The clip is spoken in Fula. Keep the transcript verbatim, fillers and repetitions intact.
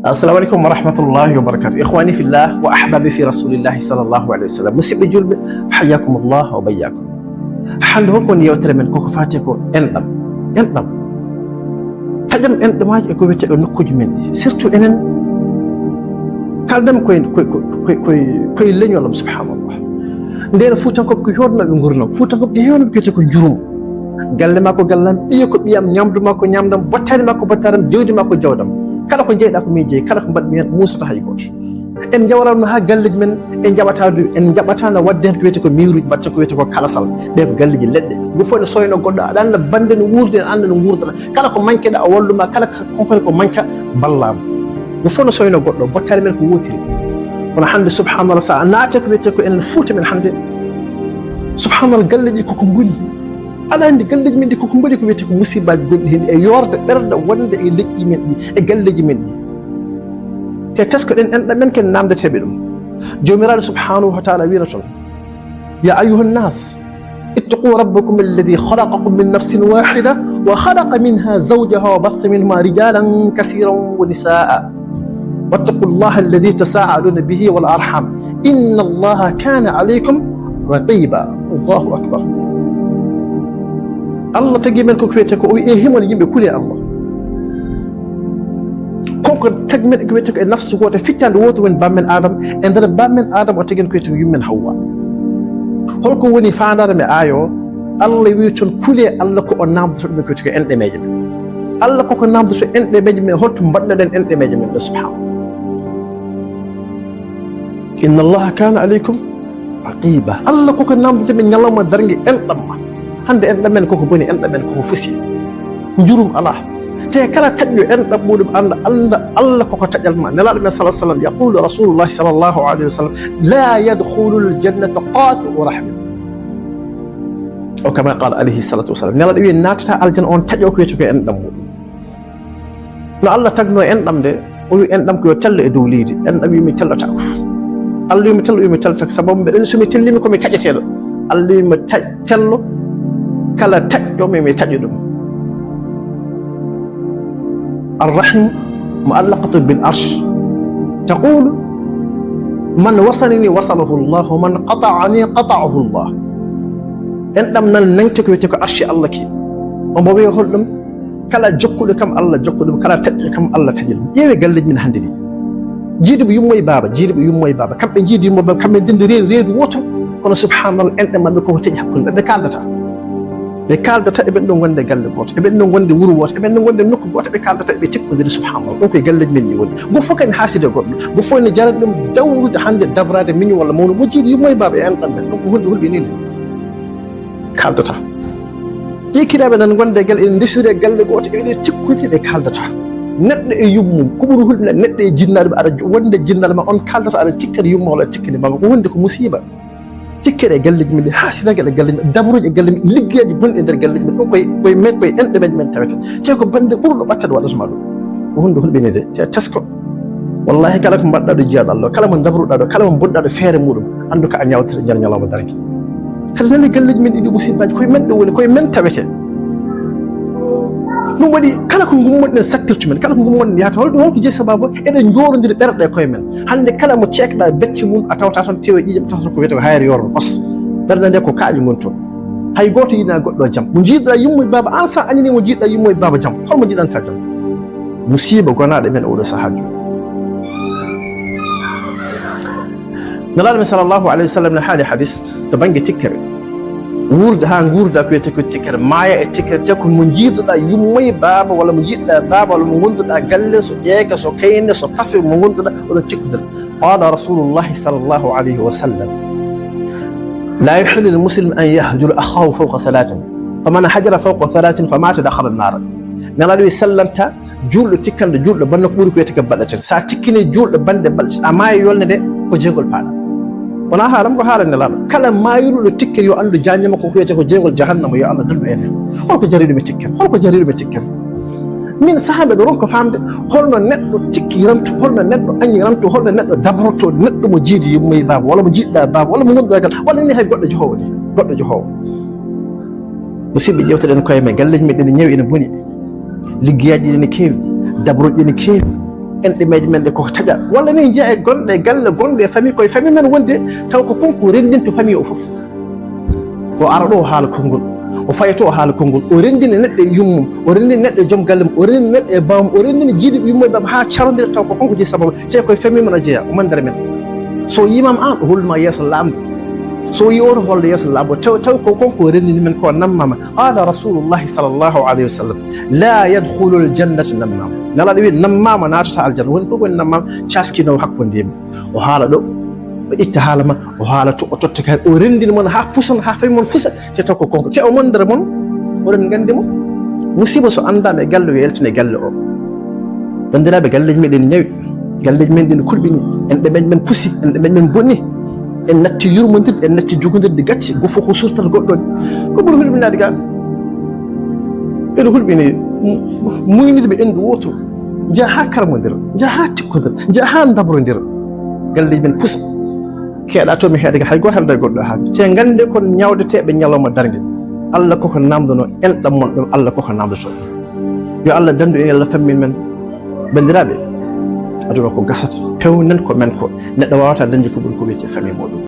Assalamu aleykum wa rahmatullahi wa barakatuh. Ikhwani fillah wa ahbabi fi rasulillahi sallallahu alaihi wasallam. Musidɓe julɓe, hayyakumullah wa bayyakum. Hannde, hol ko woni yewtere men? Koko faati ko enɗam. Enɗam. Taƴam enɗamaaji e ko wiyetee ɗo nokkuuji men ɗi. Surtout enen, kalɗam koye, koye, koye, koye, koye leñol am, subhanallah. Ndeen Fuutankooɓe ko heewnooɓe nguurndam. Fuutankooɓe ko heewnooɓe ko wiyetee ko njurum. Galle maa ko gallam, ɓiye ko ɓiyam, ñamdu maa ko ñamdam, bottaari maa ko bottaaram, jawdi maa ko jawdam. Kala ko jeyɗaa ko min jeyi, kala ko mbaɗmi heen muusata hay gooto. En njawratno haa galleeji men, en njaɓataa ɗum, en njaɓataano waɗde heen ko wiyetee ko miiruuji, mbaɗten ko wiyetee ko kalasal. Ɓe ko galleeji leɗɗe. Ngu fof ne soyno goɗɗo, aɗa annda bannde no wuurdi, aɗa annda no nguurdata. Kala ko manqueɗaa, o wallu ma, kala ko, ko manqueɗaa, ballaa mo. Ngu fof ne soyno goɗɗo, bottaari men ko wootiri. Kono hannde, subhanallah, so a naatee ko wiyetee ko enen Fuuta men hannde, subhanallah, galleeji koko mboni. Aɗa anndi galleeji men ɗi koko mbaɗi ko wiyetee ko musiibaaji gonɗi heen e yoorde ɓerɗe wonde e leƴƴi men ɗi, e galleeji men ɗi. Te tesko-ɗen enɗam men ken naamndeteeɓe ɗum. Joomiraaɗo subhanahu wa taala wiino toon, "Ya ayyuha nnas, ittaqu rabbakum alladhi khalaqakum min nafsin wahida wa khalaqa minha zawjaha wa batha minhuma rijalan kathiran wa nisaa." واتقوا الله الذي تساءلون به والأرحام إن الله كان عليكم رقيبا. الله أكبر. Allah tagi men ko wiyetee ko, o wi, "E himon yimɓe, kulee Allah." Kanko tagi men ko wiyetee ko e nafsu gooto, fittaande wootere woni baaba men Aadama. E nder baaba men Aadama, o tagi en ko wiyetee ko yummen Hawwa. Hol ko woni faandaare men aaya o? Allah wi toon, "Kulee Allah ko o naamndoto ɗum ko wiyetee ko enɗameeje men." Allah koko naamndoto enɗameeje men, holto mbaɗnoɗen enɗameeje men ɗo, subhanallah. Inna Allaha kana alaykum raqiba. Allah koko naamndoto men ñalawma darnge enɗam ma. Hannde enɗam men koko boni, enɗam men koko fusi. Njurum alaa. Te kala taƴɗo enɗam muɗum annda, annda Allah koko taƴal ma. Nelaaɗo men sallallahu alaihi wasallam, yaqulu Rasulullah sallallahu alaihi wasallam, "La yadkhulul jannata qati'u rahim." O kama qala alayhi salatu wasalam. Nelaaɗo wi naatata aljanna on taƴo ko wiyetee ko enɗam muɗum. No Allah tagno enɗam nde, o wi enɗam ko yo tello e dow leydi. Enɗam wi mi tellataako. Allah wi mi tello, wi mi tellataako. Sababu mbeɗen so mi tellima ko mi taƴeteeɗo. Allah wi mi ta-, tello, kala taƴɗo mi, mi taƴo ɗum. Arrahim muallaqatun bil arsh. Taqulu, "Man wasalani wasalahu Allah, wa man qata'ani qata'ahu Allah." Enɗam nan nangti ko wiyetee ko arshi Allah ki. Omo wiya holɗum? Kala jokkuɗo kam, Allah jokka ɗum, kala taƴɗo kam, Allah taƴa ɗum. Ƴeewee galleeji men hannde ɗi. Jiiduɓe yumma e baaba, jiiduɓe yumma e baaba. Kamɓe jiidi yumma e baaba, kamɓe ndendi reedu, reedu wooto. Kono subhanallah, enɗe maɓɓe koko taƴi hakkunde maɓɓe, ɓe kaaldataa. Ɓe kaaldataa, eɓen ɗo ngonde galle gooto, eɓen ɗo ngonde wuro wooto, eɓen ɗo ngonde nokku gooto, ɓe kaaldataa, ɓe tikkodiri, subhanallah. Ɗum koye galleeji men ɗi woni. Go fof kadi haaside goɗɗo. Go fof ne jarani ɗum dawrude hannde dabraade miñum walla mawɗo mo jiidi yumma e baaba e enɗam ɓe. Ɗum ko hunde hulɓininde. Kaaldataa. Jikkinaaɓe nan ngonde galle, ene ndesiri e galle gooto, eɓe tikkodiri, ɓe kaaldataa. Neɗɗo e yummum, ko ɓuri hulɓinande neɗɗo e jinnaaɗo, aɗa jo-, wonde jinnaaɗo ma on kaaldata, aɗa tikkani yumma walla tikkani baaba, ko wonde ko musiiba. Tikkere e galleeji men ɗi, haasinagal e galleeji men, dabruji e galleeji men, liggeyaaji bonɗi e nder galleeji men, ɗum koye, koye men, koye enɗe men, men tawete. Te ko bannde ɓurɗo ɓattade waɗata ma ɗum. Ko hunde hulɓininde, te tesko. Wallahi, kala ko mbaɗɗaa ɗo jiyaaɗo Allah, kala mo dabruɗaa ɗo, kala mo mbonɗaa ɗo feere muɗum, anndu ko a ñaawtirta nder ñalawma darnge. Kadi nani galleeji men ɗi, ɗi musibbaaji, koye men ɗo woni, koye men tawete. Ɗum waɗi kala ko ngummonɗen sattirtu men, kala ko ngummonɗen yahata, holko, holko jeyi sababu? Eɗen njoorondiri ɓerɗe e koye men. Hannde kala mo ceekɗaa becce mum, a tawata toon tew e ƴiiƴam, tawata ko wiyetee ko hayre yoorno kos. Ɓernde nde ko kaaƴe ngoni toon. Hay gooto yiɗaa goɗɗo jam. Mo njiiɗaa yummo e baaba, aan sa añini mo njiiɗaa yummo e baaba jam. Hol mo njiɗanta jam? Musiiba gonaaɗo men oɗo sahaa jooni. Nelaaɗo men sallallahu alayhi wa sallam ne haali hadis to bannge tikkere. Wuurde haa nguurda ko wiyetee ko tikkere, maaya e tikkere, te ko mo njiiduɗaa yummo e baaba, walla mo njiiduɗaa baaba, walla mo ngonduɗaa galle, so ƴeeŋa, so kayne, so pase, mo ngonduɗaa oɗon tikkodira. Qala Rasulullahi sallallahu alayhi wa sallam, "La yuhillu li muslimin an yahjura akhahu fawqa thalathin, faman hajara fawqa thalathin fa mata dakhala an-nar." Nelaaɗo wi sellanta juulɗo tikkanɗo juulɗo banndum ko ɓuri ko wiyetee ko baɗɗo tati. Sa tikkini juulɗo bannde baɗɗo tati, a maayi yolnde nde ko jeygol paaɗa. Wonaa haalam ko haala Nelaaɗo. Kala maayruɗo tikkere yo anndu jaango makko ko wiyetee ko jeygol jahannama, yo Allah dullu en heen. Holko jariiɗo mi tikkere? Holko jariiɗo mi tikkere? Min sahaa mbeɗo ronka faamde holno neɗɗo tikkiranto, holno neɗɗo añiranto, holno neɗɗo dabroto neɗɗo mo jiidi yummo e baaba, walla mo njiiɗɗaa baaba, walla mo ngonduɗaa gal, walla ni hay goɗɗo johoowo ni, goɗɗo johoowo. Musidɓe, ƴeewtoɗen koye men, galleeji men ɗi ne ñawi, ene boni. Liggeyaaji ɗi ne keewi, dabroji ɗi ne keewi. enɗe meeje men ɗe koko taƴa. Walla ni jeeya e gonɗe e galle, gonɗe e famille, koye famille men wonde, taw ko kanko renndinto famille o fof. O ara ɗo o haala konngol, o faya to o haala konngol, o renndina neɗɗo e yummum, o renndina neɗɗo e joom galle mum, o renndina neɗɗo e baawmum, o renndina jiiduɓe yumma e baaba haa carondira taw ko kanko jeyi sababu, te koye famille men o jeeya, o manndere men. So yimaama aan, o holluma yeeso laamɗo. So yi oto holla yeeso laamɗo, taw, taw ko kanko renndini men ko nammaama. Qala Rasulullahi sallallahu alayhi wa sallam, "La yadkhulul jannata nammaama." Nelaaɗo wi, "Nammaama naatata aljanna." Woni ko woni nammaama? Caskinowo hakkunde yimɓe. O haala ɗo, o itta haala ma, o haala to, o totta kay, o renndini mon haa pusan, haa famille mon fusa, te taw ko kanko. Te o manndere mon, oɗon nganndi mo. Musiba so anndaama e galle, yo yaltin e galle o. Banndiraaɓe, galleeji meɗen ñawi, galleeji men ɗin kulɓini, enɗe men men pusi, enɗe men men bonni, en natti yurmondirde, en natti jogondirde gacce, goo fof ko surtat goɗɗo ni. Ko ɓuri hulɓinaade gaa? Ɓeɗo hulɓini mu-, muynirɓe ɓe enndu wooto, njaha haa karmondira, njaha haa tikkodira, njaha haa ndabrodira. Galleeji men pusa. Keeɗa to mi heeɗa hay gooto helda e goɗɗo haa. Te ngannde kon ñawdeteeɓe ñalawma darnge. Allah koko namdono, enɗam mon ɗam, Allah koko namdoto. Yo Allah danndu en, Allah fammin men. Banndiraaɓe, aduna ko gasata. Pewnen ko men ko. Neɗɗo waawata dañde ko ɓuri ko wiyetee famille muɗum.